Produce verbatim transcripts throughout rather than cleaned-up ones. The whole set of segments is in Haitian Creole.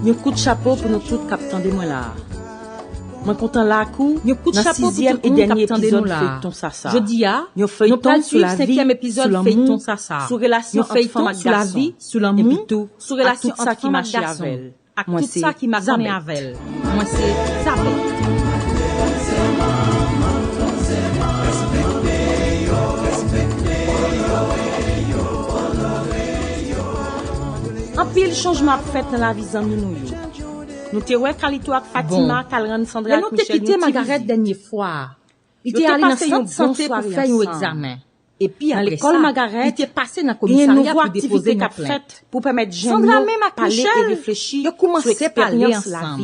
Yon kout chapo pou nou tout k ap tande mwen la a. Mwen kontan la ak ou nan sizyèm e dènye epizòd feyton Sasa. Jodi a, yon feyton sou lavi, sou lanmou, sou relasyon ant fanm ak gason, epi tou ak tout sa ki mache avè l. Ak tout sa ki makonnen avè l. Mwen se Zabèt. Anpil chanjman ap fèt nan lavi zanmi nou yo. Nou te wè Kalito ak Fatima t al rann Sandra ak Michel yon ti vizit. Lè nou te kite Magarèt dènye fwa a, li te ale nan sant sante pou fè yon egzamen. Epi apre sa, li te pase nan komisarya pou depoze yon plent. Sandra menm ak Michel, yo koumanse pale ansanm.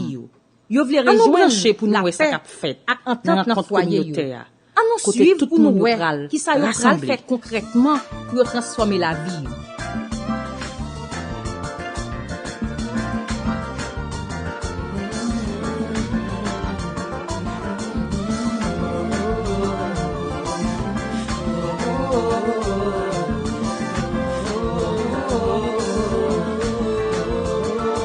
Yo vle rejwenn lapè ak antant nan fwaye yo. Ann nou swiv pou nou wè kisa yo pral fè konkrètman pou yo transfòme lavi yo.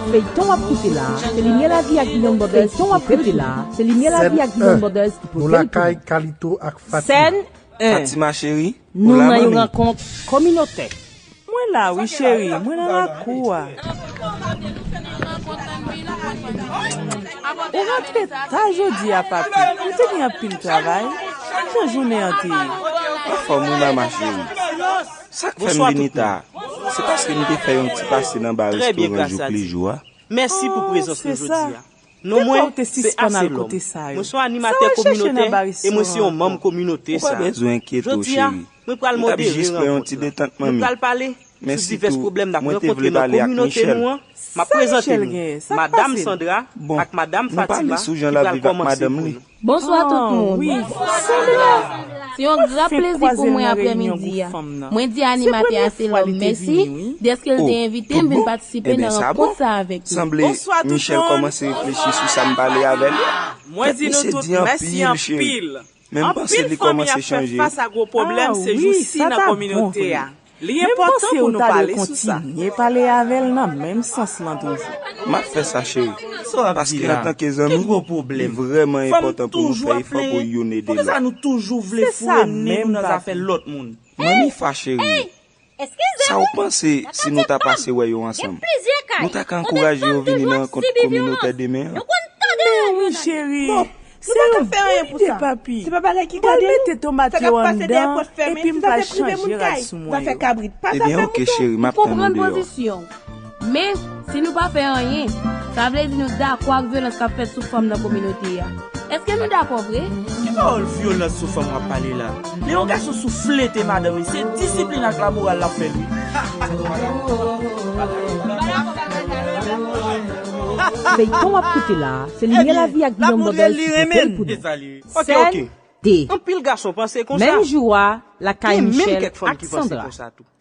Feyton w ap koute la, se Limyè Lavi ak Beyond Borders ki pote l pou ou. Feyton w ap koute la, se Limyè Lavi ak Beyond Borders ki pote l pou ou. Nou lakay Kalito ak Fatima. Sèn en. Fatima cheri, ou la, manmi? Nou nan yon rankont kominotè. Mwen la wi cheri, mwen nan lakou a. Ou rantre ta jodi a papi, ou te gen anpil travay. Kijan jounen an te ye? Anfòm wi mama cheri. Sa k fè m vini ta a, se paske m te fè yon ti pase nan ba restoran Jouk Lijou a. Mèsi pou prezans nou jodi a. Non mwen se Aselòm. Mwen se yon animatè kominotè e mwen se yon manm kominote sa a. Jodi a, mwen pral modere rankont lan. Nou pral pale sou divès pwoblèm n ap rankontre nan kominote nou an. M ap prezante nou Madam Sandra ak Madam Fatima ki pral kòmanse pou nou. Bonswa tout moun. Se yon gran plezi pou mwen aprèmidi a. Mwen di animatè Aselòm mèsi dèske l te envite m vin patisipe nan rankont sa avèk nou. Sanble Michel kòmanse reflechi sou sa m pale avè l. Kèt, misye di anpil, cheri. Men m panse li kòmanse chanje. Anpil fanmi ap fè fas a gwo pwoblèm se jou si nan kominote a. Li enpòtan pou nou pale sou sa. Kontinye pale avè l nan menm sans lan toujou. M ap fè sa, cheri. Paske antanke zanmi, li vrèman enpòtan pou nou fè efò pou youn ede lòt. Poukisa nou toujou vle foure nen nou nan zafè lòt moun? Manmi fa, cheri. Sa w panse si nou ta pase wè yo ansanm? Nou ta ka ankouraje yo vini nan rankont kominotè demen an. Men wi, cheri. Se yon bon ide, papi. Mwen mete tomat yo anndan, epi m pral chanje rad sou mwen yo. Ebyen, oke, cheri, m ap tann ou deyò. Men, si nou pa fè anyen, sa vle di nou dakò ak vyolans k ap fèt sou fanm nan kominote a. Èske nou dakò vre? Ki pawòl vyolans sou fanm w ap pale la? Lè yon gason souflete madanm li, se disiplin ak lamoral l ap fè l wi. Feyton w ap koute la a, se Limyè Lavi ak Beyond Borders ki pote l pou nou. Sèn de. Menm jou a, lakay Michel ak Sandra.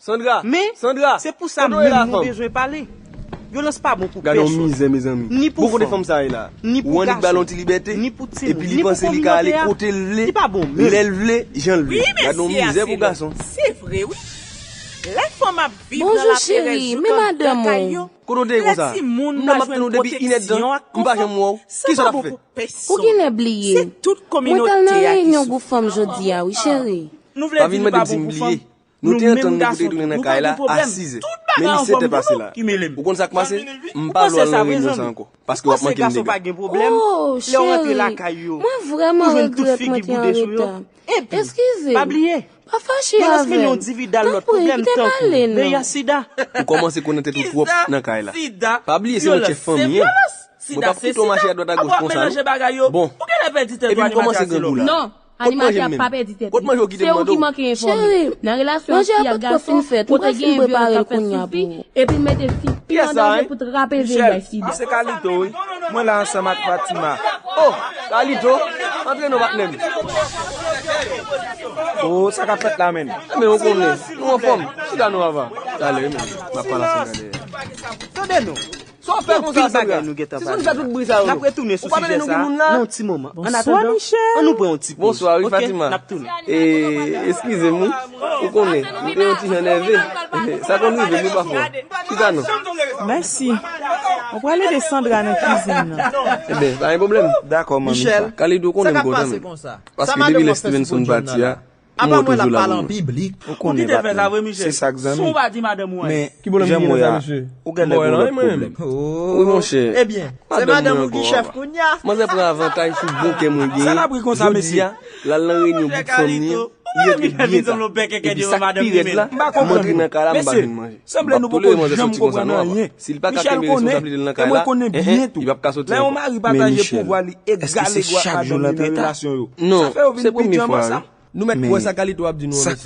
Sandra! Men, Sandra! Se pou sa menm nou bezwen pale. Vyolans pa bon pou pèsonn. Gade yon mizè, mezanmi. Ni pou fanm, ni pou gason, ni pou timoun, ni pou kominote a. Bon kote fanm sa ye la? Ou wè li t ba l yon ti libète, epi li panse li ka ale kote l vle, lè l vle, jan l vle. Gade yon mizè pou gason. Se vre, wi. Lè fanm ap viv nan laperèz jouk anndan kay yo, lè timoun pa jwenn pwoteksyon ak konfò, sa pa bon pou pèsonn. Ou genlè bliye. Mwen t al nan reyinyon gwoup fanm jodi a, wi, cheri. Nou vle di li pa bon pou fanm? Nou te antann nou pou te retounen nan kay la a sizè. Men li sèt è pase la. Ou konn sa k pase? M pa vle w al nan reyinyon sa ankò. Paske w ap manke m dega. O, cheri, mwen vrèman regrèt mwen te an reta. Eskize. Pa fache avè m. Tanpri, kite m ale, non. Ou kòmanse konnen tèt ou twòp nan kay la. Pa bliye se yon chèf fanmi, en. Mwen p ap kite w mache adwat agòch konsa, non. Bon, epi m kòmanse grangou la. Non, animatè a pa pèdi tèt li. Se ou ki manke enfòme. Nan relasyon ant fi ak gason, kote gen vyolans k ap fèt sou fi, epi l mete fi pi an danje pou trape V I H sida. Michel, se Kalito, wi. Mwen la ansanm ak Fatima. O, Kalito, antre non, patnè m. O, sa k ap fèt la menm? Enben, ou konnen, nou anfòm. Chita non, papa. Talè, wi, men. M ap pale ansanm gade. Tande non. Sa w ap fè konsa, Sandra? Si se nou fè tout bri sa yo, n ap retounen sou sijè sa a nan yon ti moman. Annatandan, ann nou pran yon ti poz. Bonswa, wi, Fatima. N ap tounen. E, eskize m, wi. Ou konnen, m te yon ti jan nève. Sa konn rive m, wi, pafwa. Chita non. Mèsi. Ou pral ede Sandra nan kizin nan. Ebyen, pa gen pwoblèm. Dakò, manmi. Sa. Kalidou konnen m kontan menm. Paske depi lè Stevenson pati a, m wè w toujou la pou mwen. Ou konnen, patnè. Se sa k zanmi. Men, Ki pwoblèm ki gen la, mesye? Ou gen lè gen lòt pwoblèm. Wi, monchè. Ebyen, se madanm ou ki chèf kounye a. Manzè pran avantaj sou bon kè mwen genyen. Jodi a, l al nan reyinyon bout fanmi an, li antre byen ta. Epi sa k pi rèd la, m antre nan kay la, m pa jwenn manje. M ap tolere manzè soti konsa non, papa. Si l pa ka kenbe responsablite l nan kay la, en, en, li p ap ka soti ankò. Men Michel, èske se chak jou l antre ta? Non, se premye fwa wi. Nou mèt wè sa Kalito ap di nou an, mesye.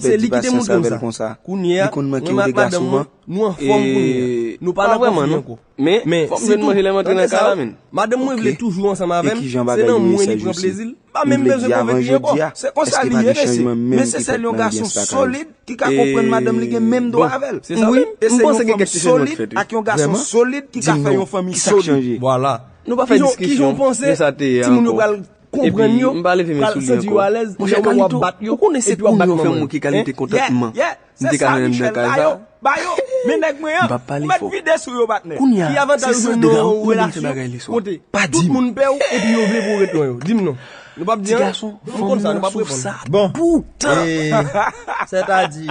Se li ki te montre w sa. Kounye a, mwen ak madanm mwen, nou anfòm kounye a. Nou pa nan konfli ankò. Men, fò m jwenn manje lè m antre nan kay la, menn. Madanm mwen vle toujou ansanm avè m, se nan mwen li pran plezi l. M pa menm bezwen konvenk li ankò. Se konsa li ye, mesye. Men se sèl yon gason solid ki ka konprann madanm li gen menm dwa avè l. Wi, m panse gen kèk ti chanjman k fèt wi. Vrèman? Di m non, kisa k chanje? Nou pa fè diskisyon, jan sa te ye a ankò. Epi m pa leve men sou li ankò. Monchè Kalito, ou konnen se kounye a w fè m wè ki kalite kontantman m te ka jwenn anndan kay sa. M p ap pale fò. Kounye a, se Sandra ou mande l fè bagay li swa. Pa di m. Ti gason, fanm nan sou sa. Bon. Poutan. Sètadi.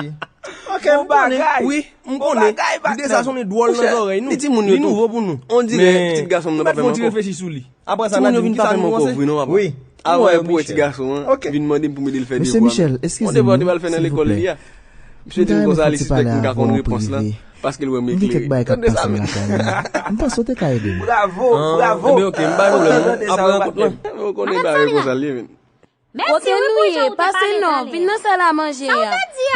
Ok, m konnen. Wi, m konnen. Lide sa sonnen dwòl nan zòrèy nou. Li timoun yo tou. Li nouvo pou nou. Ondirè pitit gason m nan pa fè m ankò. Timoun yo vin pa fè m ankò vre non, papa. Avan yo pou wè ti gason an vin mande m pou m ede l fè devwa. Bon, devwa w te pral fè nan lekòl li a. Misye di m konsa li sispèk m ka konn repons lan paske l wè m eklere. Tande sa menm. M panse w te ka ede m. Bravo, bravo. Ebyen ok, m bay pwoblèm non. Apre rankont lan. Ou konnen bagay konsa l ye menm. Kote nou ye? Pase non, vin nan sal a manje a.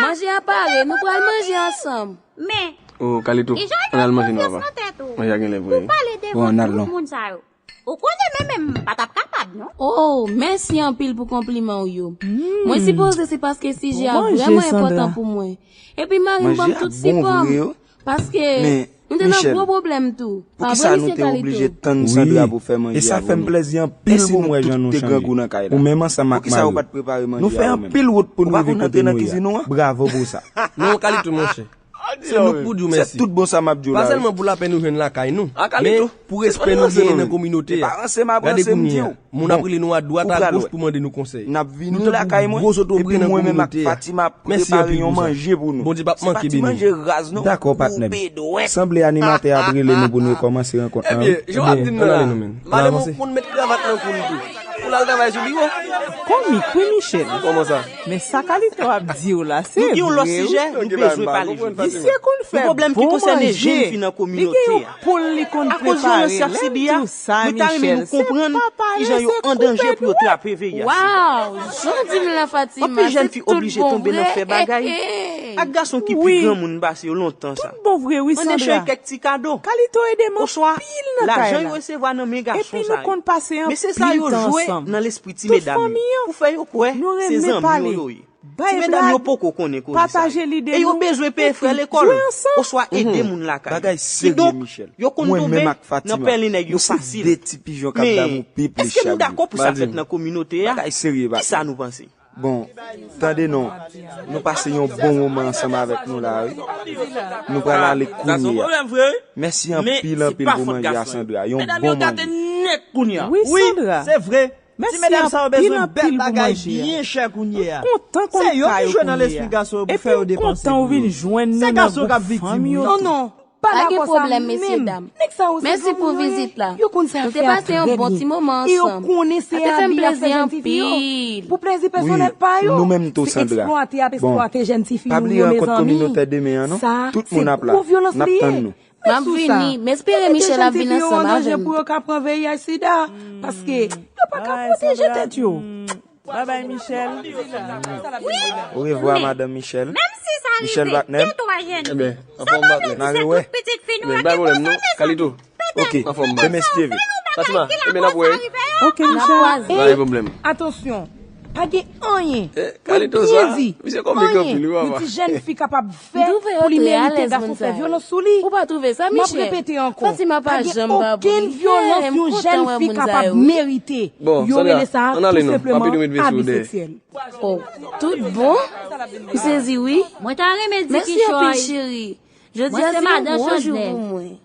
Manje a pare, nou pral manje ansanm. Men, Oh, Kalito, ann al manje non, papa. Manje a genlè vre wi. Bon, ann al non. Ou konnen men menm m pa t ap kapab non. Oh, mèsi anpil pou konpliman w yo. Mwen sipoze se paske sijè a vrèman enpòtan pou mwen. Epi mari m ban m tout sipò m. Paske nou te nan gwo pwoblèm tou. Pa vre, mesye Kalito? Wi, e sa fè m plèzi anpil pou m wè jan nou chanje. Ou menm ansanm ak mari w, nou fè anpil wout pou n rive kote nou ye a. Bravo pou sa. Non, Kalito, monchè. Se nou k pou di w mèsi. Se tout bon sa m ap di w la wi. Pa sèlman pou lapè nou jwenn lakay nou, men pou respè nou genyen nan kominote a. Gade kounye a, moun ap rele nou adwat agoch pou mande nou konsèy. Nou tankou gwo zotobre nan kominote a. Mèsi anpil pou sa. Bondye p ap manke beni w. Dakò, patnè m. Sanble animatè a ap rele nou pou nou rekòmanse rankont lan wi. Ebyen, jan w ap di m nan la, mare m, moun met kravat nan kou l tou. Pou l al travay sou biwo. Komik wi, Michel. Kòman sa? Men sa Kalito ap di w la, se vre wi. Nou gen yon lòt sijè nou bezwen pale jodi. Misye konn fè bon manje. Li gen yon poul li konn prepare. Lè m di w sa, Michel, se pa pale, se koupe. Waw, jan w di m la, Fatima, se tout bon vre. Ak gason ki pi granmoun pase yo lontan sa. Tout bon vre wi, Sandra. Kalito ede m anpil nan kay la. Epi nou konn pase anpil tan ansanm. Tout fanmi an, nou renmen pale, bay blag, pataje lide nou, epi jwe ansanm. Bagay serye, Michel. Mwen menm ak Fatima, nou se de ti pijon k ap damou pip li chak jou. Bagay serye, patnè. Bon, tande non, nou pase yon bon moman ansanm avèk nou la wi. Nou pral ale kounye a. Mèsi anpil anpil pou manje a, Sandra. Yon bon manje. Wi, Sandra. Ti medam sa yo bezwen bèl bagay byen chè kounye a. Se yo ki jwe nan lespri gason yo pou fè yo depanse pou yo. Se gason k ap viktim wi. Pa gen pwoblèm, mesye dam. Mèsi pou vizit la. Nou te pase yon bon ti moman ansanm. Sa te fè m plezi anpil. Pou plezi pèsonèl pa yo. Nou menm tou, Sandra. Bon, pa bliye rankont kominotè demen an non. Tout moun ap la. N ap tann nou. M ap vini. M espere Michel ap vin ansanm avè m. Pou yo ka pran V I H sida. Paske yo pa ka pwoteje tèt yo. Babay, Michel. Orevwa, madanm Michel. Michel Batnèm. Ebyen, anfòm Batnèm. N a rewè. Ebyen, bay pwoblèm non. Kalito. Ok. Anfòm, bay. Fatima, ebyen, n ap wè. Ok, Michel. Bay pwoblèm. Atansyon. Pa gen anyen. Kalito sa. Misye komik anpil wi, papa. Yon ti jèn fi kapab fè pou li merite gason fè vyolans sou li. Ou pa twouve sa, Michel? M ap repete ankò. Fatima pa janm pa bon. M kontan wè moun sa yo wi. Bon, Sandra, ann ale non. M ap ede w met vès ou dèyè. Oh, tout bon? M sezi wi. Mwen ta renmen di Kichòy. Mèsi anpil, cheri. Jodi a se yon gwo jou pou mwen.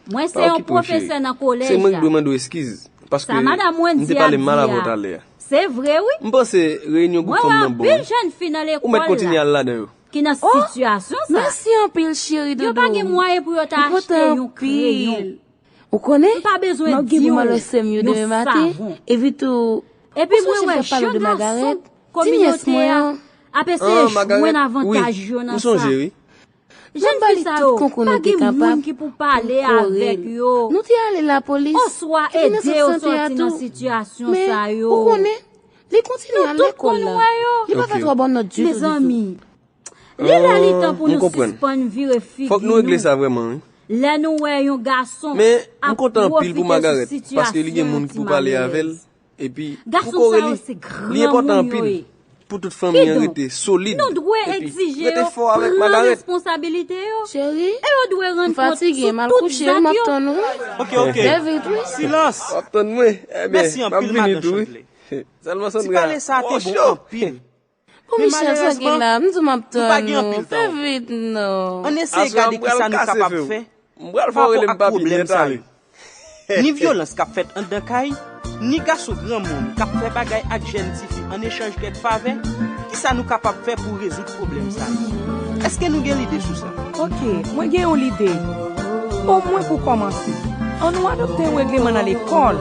Mwen se yon pwofesè nan kolèj la. Se mwen ki dwe mande w eskiz, paske m te pale mal avè w talè a. Se vre, wi. M panse reyinyon gwoup fanm nan bon, wi. Ou mèt kontinye al ladan yo. Ki nan sitiyasyon sa. Mèsi anpil, cheri doudou. Yo pa gen mwayen pou yo ta achte yon kreyon. Ou konnen, m ap gen pou m al wè sè m yo demen maten, epi tou, ou sonje m t ap pale w de Magaret, ti nyès mwen an. Ap eseye jwenn avantaj yo nan sa. Jèn fi sa yo, pa gen moun ki pou pale avèk yo, oswa ede yo sòti nan sitiyasyon sa yo. Nou tout konn wè yo. Mezanmi, li lè li tan pou nou sispann vire figi nou lè nou wè yon gason ap pwofite sou sitiyasyon yon ti malerèz. Gason sa yo se granmoun yo ye. Ki donk, nou dwe egzije yo pran responsabilite yo, e yo dwe rann kont sou tout zak yo. Ok, ok. Silans. Mèsi anpil, madan Chantley. Ti pale sa a te bon anpil. Men malerèzman, nou pa gen anpil tan. Ann eseye gade kisa nou kapab fè pa rapò ak pwoblèm sa yo. Ni vyolans k ap fèt anndan kay, ni gason granmoun k ap fè bagay ak jèn tifi an echanj kèk favè. Kisa nou kapab fè pou rezoud pwoblèm sa yo? Èske nou gen lide sou sa? Ok, mwen gen yon lide. Omwen pou kòmanse, ann nou adopte yon regleman nan lekòl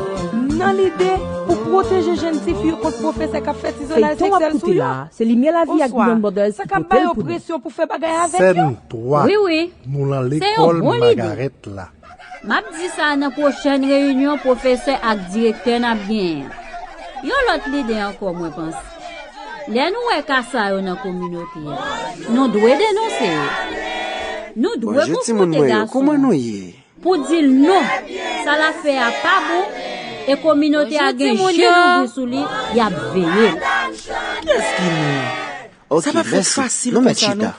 nan lide pou pwoteje jèn tifi yo kont pwofesè k ap fè tizonnay seksyèl sou yo. Oswa, sa k ap ba yo presyon pou fè bagay avèk yo. Wi, wi. Se yon bon lide. M ap di sa nan pwochèn reyinyon pwofesè ak direktè n ap genyen an. Yon lòt lide ankò mwen panse. Lè nou wè ka sa yo nan kominote a, nou dwe denonse yo. Nou dwe konfwonte gason an pou di l non, sa l ap fè a pa bon, e kominote a gen je louvri sou li, y ap veye l. Kiyès ki nou? Sa pa fèt fasil konsa non.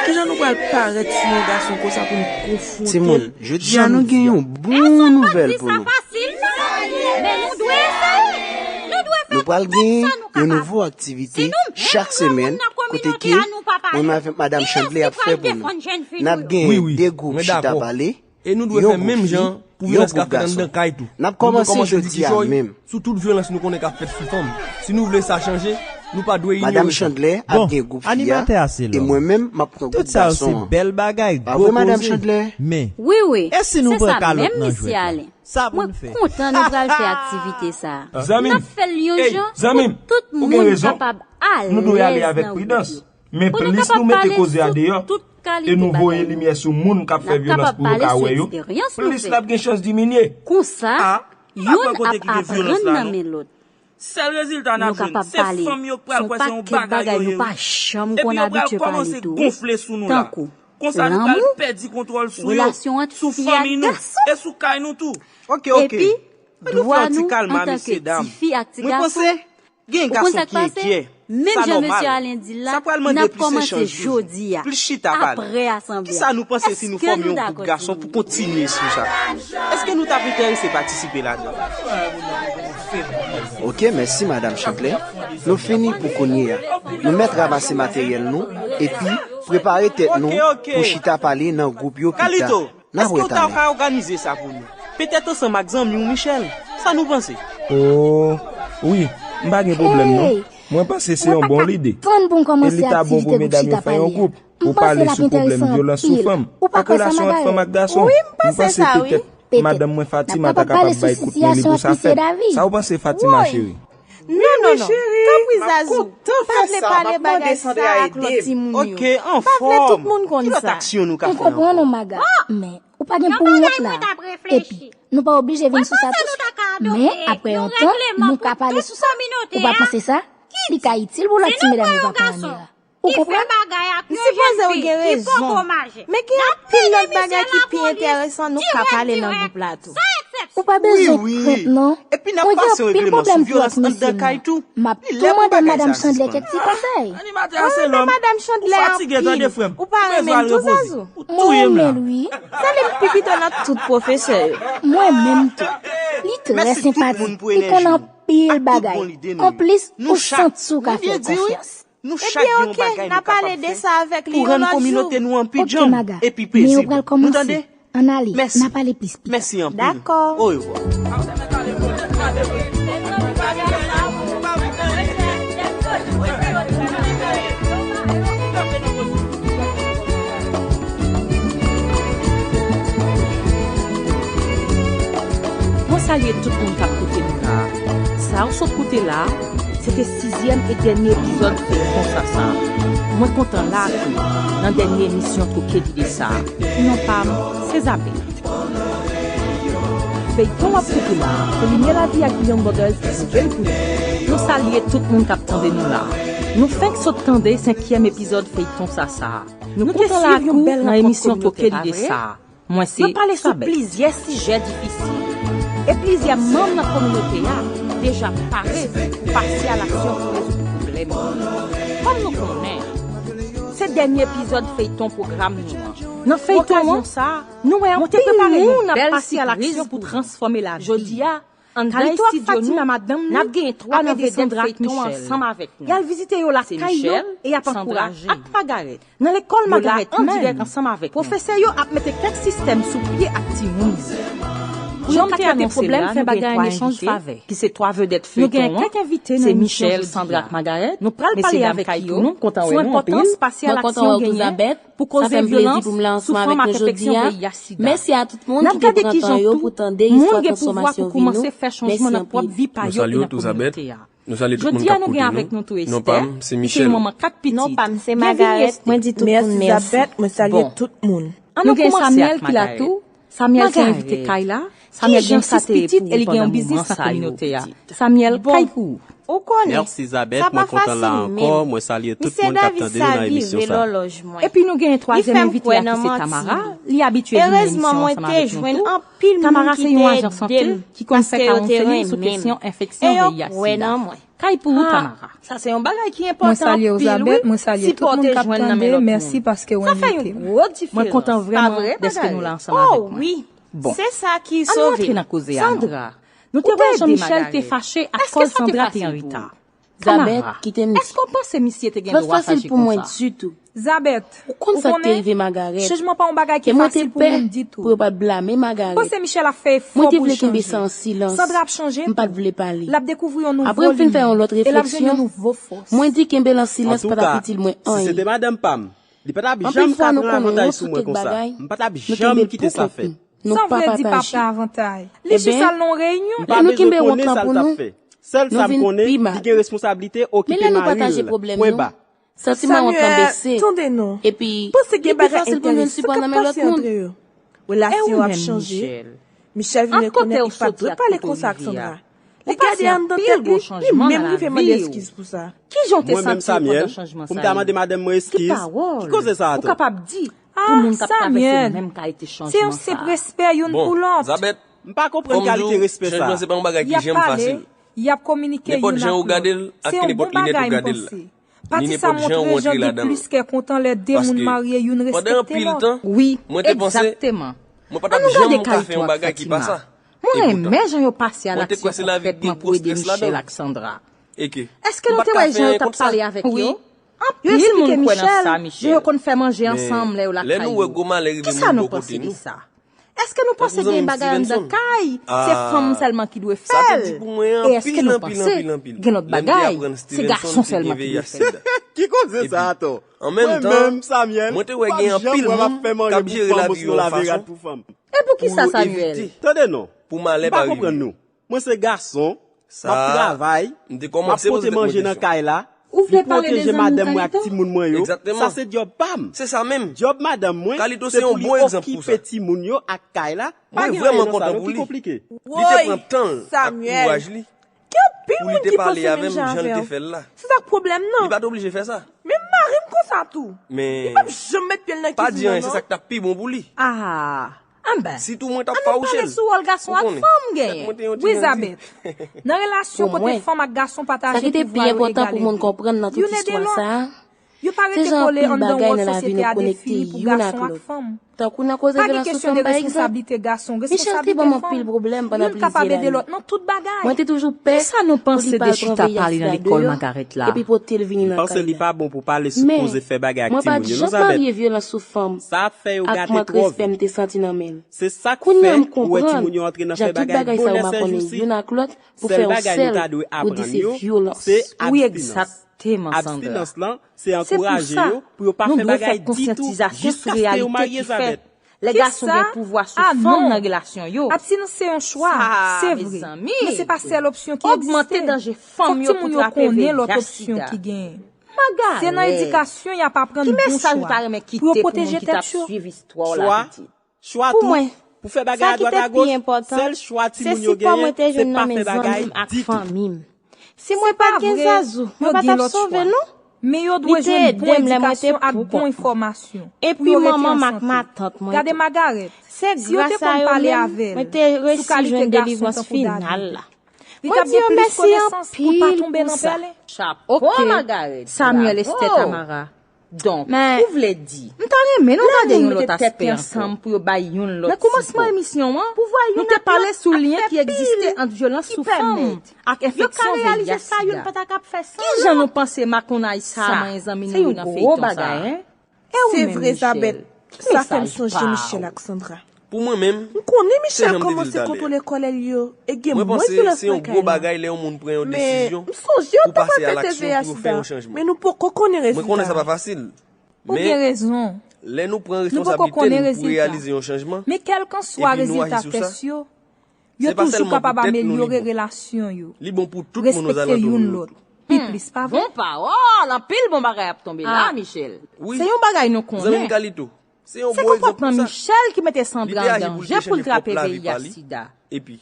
Kijan nou pral parèt sou yon gason konsa pou n konfwonte l? Jodi a nou gen yon bon nouvèl pou nou. Nou pral gen yon nouvo aktivite chak semèn kote ke mwen menm avèk Madanm Chantley ap fè pou nou. N ap gen de gwoup chita pale. E nou dwe fè menm jan pou vyolans k ap fèt anndan kay tou. Nou dwe kòmanse di kichòy sou tout vyolans nou konnen k ap fèt sou fanm. Si nou vle sa chanje, nou pa dwe inyore sa. Madanm Chantley ap gen gwoup fi a, e mwen menm m ap pran gwoup gason an. Pa vre, Madanm Chantley? Men, e si nou pran kalòt nan jwèt la? Sa pou n fè? Mwen kontan nou pral fè aktivite sa a. N ap fè l yon jan pou tout moun kapab alèz nan gwoup yo. Men plis nou mete koze a deyò e nou voye limyè sou moun k ap fè vyolans pou yo ka wè yo, plis l ap gen chans diminye. Konsa, youn ap aprann nan men lòt. Sèl rezilta n ap jwenn, se fanm yo k pral kwè se yon bagay yo ye wi. Epi yo pral kòmanse gonfle sou nou la. Konsa nou pral pèdi kontwòl sou yo, sou fanmi nou e sou kay nou tou. Ok, ok. Ann nou fè yon ti kalma, mesyedam. Mwen panse gen gason ki enkyè. Sa nòmal. Sa pral mande plis echanj toujou, plis chita pale. Kisa nou panse si nou fòme yon gwoup gason pou kontinye sou sa? Èske nou t ap enterese patisipe ladan? Ok, mèsi, Madanm Chantley. Nou fini pou kounye a. Nou mèt ranmase materyèl nou epi prepare tèt nou pou chita pale nan gwoup yo pita. N ap wè talè. Èske w ta ka òganize sa pou nou? Petèt ansanm ak zanmi w Michel. Sa nou panse? O, wi, m pa gen pwoblèm non. Mwen panse se yon bon lide. E li ta bon pou medam yo fè yon gwoup pou pale sou pwoblèm vyolans sou fanm ak relasyon ant fanm ak gason. M panse petèt madanm mwen Fatima ta kapab bay kout men li pou sa fèt. Sa w panse, Fatima cheri? Non, non, non. Tanpri, Zazou. M pa vle pale bagay sa ak lòt timoun yo. M pa vle tout moun konn sa. Ou konprann ou, Maga? Men, ou pa gen pou wont la. Epi, nou pa oblije vin sou sa tou. Men, apre yon tan, nou ka pale sou sa. Ou pa panse sa? Li ka itil pou lòt ti medam yo pa pran anmera. Ou konprann? M sipoze w gen rezon. Men gen anpil lòt bagay ki pi enteresan nou ka pale nan gwoup la tou. Ou pa bezwen krent non. Mwen gen anpil pwoblèm pou ak mesye m nan. M ap tou mande Madanm Chandler kèk ti konsèy. Mwen menm Madanm Chandler anpil. Ou pa renmen l tou, Zazou? Mwen renmen l wi. Sa li pi pito nan tout pwofesè yo. Mwen menm tou. Li trè senpatik. Li konn anpil bagay. Anplis, ou santi w ka fè l konfyans. Nou chak gen yon bagay nou kapab fè pou rann kominote nou an pi djanm e pi pezib. Nou tande? Ann ale, n a pale plis pita. Mèsi anpil. Dakò. Orevwa. Mwen salye tout moun k ap koute nou la. Sa w sot koute la, se te sizyèm e dènye epizòd feyton Sasa. Mwen kontan la ke nan dènye emisyon Twoke Lide sa, non pa m, se Zabèt. Feyton w ap koute la, se Limyè Lavi ak Beyond Borders ki pote l pou nou. Nou salye tout moun k ap tande nou la. Nou fenk sot tande senkyèm epizòd feyton Sasa. Nou kontan la kou nan emisyon Twoke Lide sa. Mwen se Sabèt. Nou pale sou plizyè sijè difisil. E plizyè manm nan kominote a deja pare pou pase alaksyon pou rezoud pwoblèm yo. Kòm nou konnen, se dènye epizòd feyton pwogram nou an. Nan feyton an, nou wè anpil moun ap pase alaksyon pou transfòme lavi. Jodi a, Kalito ak Fatima, madanm li, ap genyen twa vedèt feyton an ansanm avèk nou. Y al vizite yo lakay yo e y ap ankouraje yo. Nan lekòl Magarèt menm, pwofesè yo ap mete kèk sistèm sou pye ak timoun yo. Pou yo pa trete pwoblèm fè bagay an echanj favè, ki se twa vedèt feyton an, se Michèl, Sandra ak Magarèt. Nou pral pale avèk yo sou enpòtans pase alaksyon genyen pou koze vyolans sou fanm ak enfeksyon V I H sida. N ap gade kijan tou moun gen pouvwa pou koumanse fè chanjman nan pwòp vi pa yo e nan kominote a. Jodi a nou gen avèk nou tou Esther, ki se yon manman kat pitit. Byenvini Esther. Mèsi Zabèt, mwen salye tout moun. Ann nou koumanse ak Magarèt. Samuel se envite kay la. Samuel gen sis pitit e li gen yon biznis nan kominote a. Samuel, kay pou ou. Mèsi Zabèt, mwen kontan la ankò. Mwen salye tout moun k ap tande nou nan emisyon sa. Epi nou genyen twazyèm envite a ki se Tamara. Li abitye vini nan emisyon ansanm avèk nou tou. Tamara se yon ajan sante ki konn fè kawonseling sou kesyon enfeksyon V I H sida. Kay pou ou, Tamara. Sa se yon bagay ki enpòtan anpil, wi. Sipò w te jwenn nan men lòt moun. Sa fè yon gwo diferans, pa vre, Magarèt? Oh wi. Bon, se sa ki sove. Ann nou antre nan koze a, non. Sandra, nou te wè Jean Michel te fache akoz Sandra te an reta. Zabèt, kite m di. Èske w panse misye te gen dwa fache konsa? Zabèt, ou konnen, chanjman pa yon bagay ki fasil pou moun ditou. Ou panse Michel ap fè efò pou l chanje? Sandra ap chanje tou. L ap dekouvri yon nouvo limyè e l ap jwenn yon nouvo fòs. Antouka, si se te madanm pa m, li pa t ap janm ka pran avantaj sou mwen konsa. M pa t ap janm kite sa fèt. Sa w vle di pa pran avantaj? Li chita l nan yon reyinyon. M pa bezwen konnen sa l t ap fè. Sèl sa m konnen, li gen responsablite okipe mari l. Pwen ba. Santiman w ap tanbese. Epi, li pi fasil pou nou jwenn sipò nan men lòt moun. Relasyon yo ap chanje. Michel vin rekonèt li pa t dwe pale konsa ak Sandra. Li gade anndan tèt li, li menm rive mande eskiz pou sa. Mwen menm Samuel, pou m ta mande madanm mwen eskiz, ki koze sa atò? Ah, Samuel, se yon senp respè youn pou lòt. M pa konprann kalite respè sa. Y ap kominike youn ak lòt. Se yon bon bagay, m panse. Pati sa montre jan gen plis kè kontan lè de moun marye youn respekte lòt. Wi, egzakteman. Ann nou gade kay tou ak Fatima. Mwen renmen jan yo pase alaksyon konkrètman pou ede Michel ak Sandra. Èske nou te wè jan yo t ap pale avèk yo? Anpil moun kwè nan sa, Michel. Jan yo konn fè manje ansanm lè yo lakay yo. Kisa nou panse de sa? Èske nou panse gen bagay anndan kay se fanm sèlman ki dwe fè l? E èske nou panse gen lòt bagay se gason sèlman ki dwe fè l? Ki koze sa atò? Mwen menm, Samuel, m p ap janm wè w ap fè manje pou fanm osnon lave rad pou fanm. E poukisa, Samuel? Tande non, m pa konprann nou. Mwen se gason, m ap travay, m ap pote manje nan kay la, m pwoteje madanm mwen ak timoun mwen yo, sa se djòb pa m. Djòb madanm mwen, se pou li okipe timoun yo ak kay la, pa gen anyen nan sa non ki konplike. Woy, Samuel, gen anpil moun ki panse menm jan avè w. Se sa k pwoblèm nan. Men mari m konsa tou. Li p ap janm met pye l nan kizin nan non. Ah, anben, ann nou pale sou wòl gason ak fanm genyen. Wi, Zabèt, nan relasyon kote fanm ak gason pataje pouvwa yo egal egal, youn ede lòt. Yo pa rete kole anndan wòl sosyete a de fini pou gason ak fanm. Tankou nan koze vyolans sou fanm, pa egzanp. Michel te ban m anpil pwoblèm pandan plizyè lane. Mwen te toujou pè pou li pa al pran V I H sida deyò epi pote l vini nan kay la. Men, mwen pa t janm marye vyolans sou fanm ak mank respè m te santi nan men l. Kounye a m konprann jan tout bagay sa yo makònnen youn ak lòt pou fè yon sèl, pou di se vyolans. Wi, egzakteman, Sandra. Se pou sa, nou dwe fè konsyantizasyon sou reyalite ki fèt lè gason gen pouvwa sou fanm nan relasyon yo. Abstinans se yon chwa, se vre, men se pa sèl opsyon ki egziste. Fòk timoun yo konnen lòt opsyon ki genyen. Se nan edikasyon y ap aprann bon chwa pou yo pwoteje tèt yo. Chwa, chwa tou, pou fè bagay adwat agoch, sèl chwa timoun yo genyen, se pa fè bagay ditou. Si mwen pa t gen Zazou, mwen pa t ap sove non. Men yo dwe jwenn bon edikasyon ak bon enfòmasyon pou yo rete an sante. Gade Magarèt, si yo te konn pale avè l sou kalite gason tankou David, li t ap gen plis konesans pou l pa tonbe nan pèlen. Chapo, Magarèt, Samuel, Esther, Tamara. Donk, ou vle di, m ta renmen nou gade yon lòt aspè ankò. Nan kòmansman emisyon an, nou te pale sou lyen ki egziste ant vyolans sou fanm ak enfeksyon V I H sida. Kijan nou panse makonnay sa a manyen zanmi nou yo nan feyton sa a? Se vre, Zabèt, sa fè m sonje Michel ak Sandra. Pou mwen menm, m konnen Michel kòmanse kontwole kòlè l yo e gen mwens vyolans nan kay la. Mwen panse se yon gwo bagay lè yon moun pran yon desizyon pou pase a laksyon pou yo fè yon chanjman. Men m sonje yo t ap repete V I H sida. Men nou poko konnen rezilta a. Mwen konnen sa pa fasil. Men, lè nou pran responsablite nou pou reyalize yon chanjman, epi nou aji sou sa, se pa sèlman pou tèt nou li bon. Li bon pou tout moun ozalantou nou yo tou. Pi plis, pa vre? Bon pawòl! Anpil bon bagay ap tonbe la, Michel. Wi. Se yon bagay nou konnen. Zanmi m Kalito, se yon bon egzanp pou sa. Se konpòtman Michel ki mete Sandra an danje pou l trape V I H sida.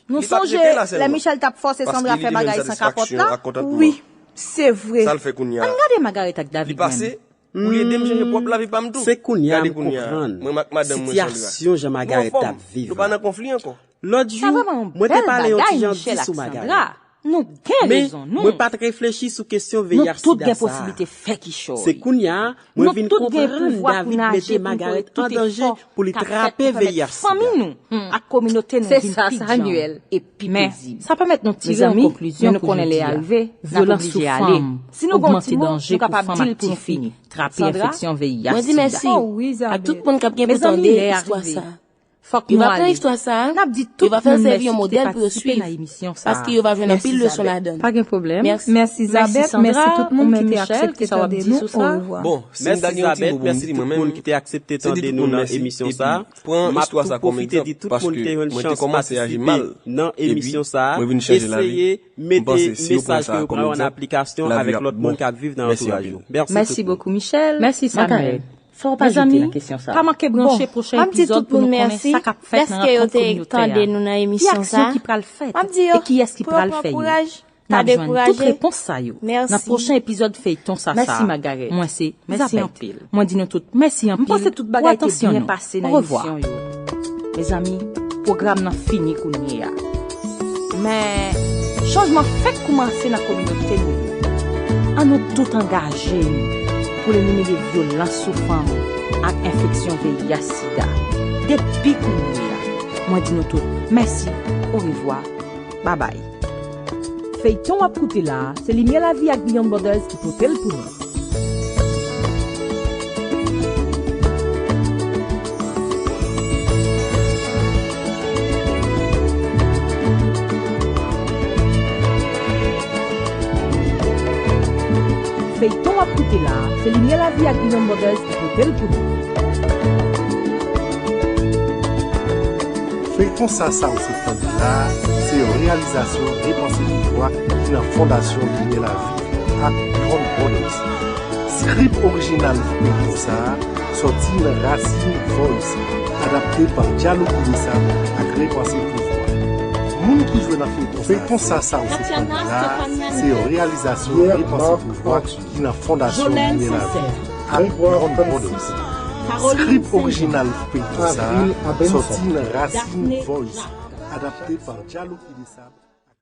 Nou sonje lè Michel t ap fòse Sandra fè bagay san kapòt la? Wi, se vre. Ann gade Magarèt ak David menm. Pou l ede m chanje pwòp lavi pa m tou. Se kounye a m konprann sitiyasyon jan Magarèt t ap viv la. Lòt jou, mwen te pale yon ti jan di sou Magarèt. Men, mwen pa t reflechi sou kesyon V I H sida sa a. Se kounye a, mwen vin konprann David mete Magarèt an danje pou li trape V I H sida. Se sa, Samuel, epi pezib. Mezanmi, men nou konnen lè a rive, n ap oblije ale. Si nou gen yon timoun, nou kapab di l pou l fini. Trape enfeksyon V I H sida. Mwen di mèsi a tout moun k ap gen pou tande istwa sa. Yo va pran istwa sa a, yo va fè l sèvi yon modèl pou yo swiv, paske yo va jwenn anpil leson ladan l. Pa gen pwoblèm. Mèsi Zabèt, mèsi tout moun ki te aksepte tande nou. Orevwa. Bon, si m ta gen yon ti mo pou m di tout moun, se di tout moun mèsi, epi pran istwa sa kòm egzanp, paske mwen te kòmanse aji mal, epi mwen vin chanje lavi. M panse si yo pran sa kòm egzanp, lavi ap bon. Mèsi anpil. Mèsi bokou, Michel. Mèsi, Samuel. Mezanmi, pa manke branche pwochen epizòd pou nou konnen sa k ap fèt nan rankont kominote a. Ki aksyon ki pral fèt e kiyès ki pral fè yo? N ap jwenn tout repons sa yo nan pwochen epizòd feyton Sasa. Mwen se Zabèt. Mwen di nou tout mèsi anpil pou atansyon nou. Orevwa. Mezanmi, pwogram nan fini kounye a. Men, chanjman fèk koumanse nan kominote nou yo. Ann nou tout angaje n pou elimine vyolans sou fanm ak enfeksyon V I H sida. Depi kounye a, mwen di nou tout mèsi, orevwa, babay. Feyton w ap koute la a, se Limyè Lavi ak Beyond Borders ki pote l pou nou. Feyton w ap koute la a, se Limyè Lavi ak Beyond Borders ki pote l pou nou. Feyton Sasa w sot tande la a, se yon reyalizasyon Repanse Pouvwa ki nan Fondasyon Limyè Lavi ak Beyond Borders. Skrip orijinal pou feyton sa a sòti nan Racine Voice, adapte pa Dialoguinissa ak Repanse Pouvwa. Moun ki jwe nan feyton sa a se Tatiana Stephania Leroy. Feyton Sasa w sot tande la a, se yon reyalizasyon Repanse Pouvwa ki nan Fondasyon Limyè Lavi ak Beyond Borders. Skrip orijinal pou feyton sa a sòti nan Racine Voice, adapte pa Dialoguinissa.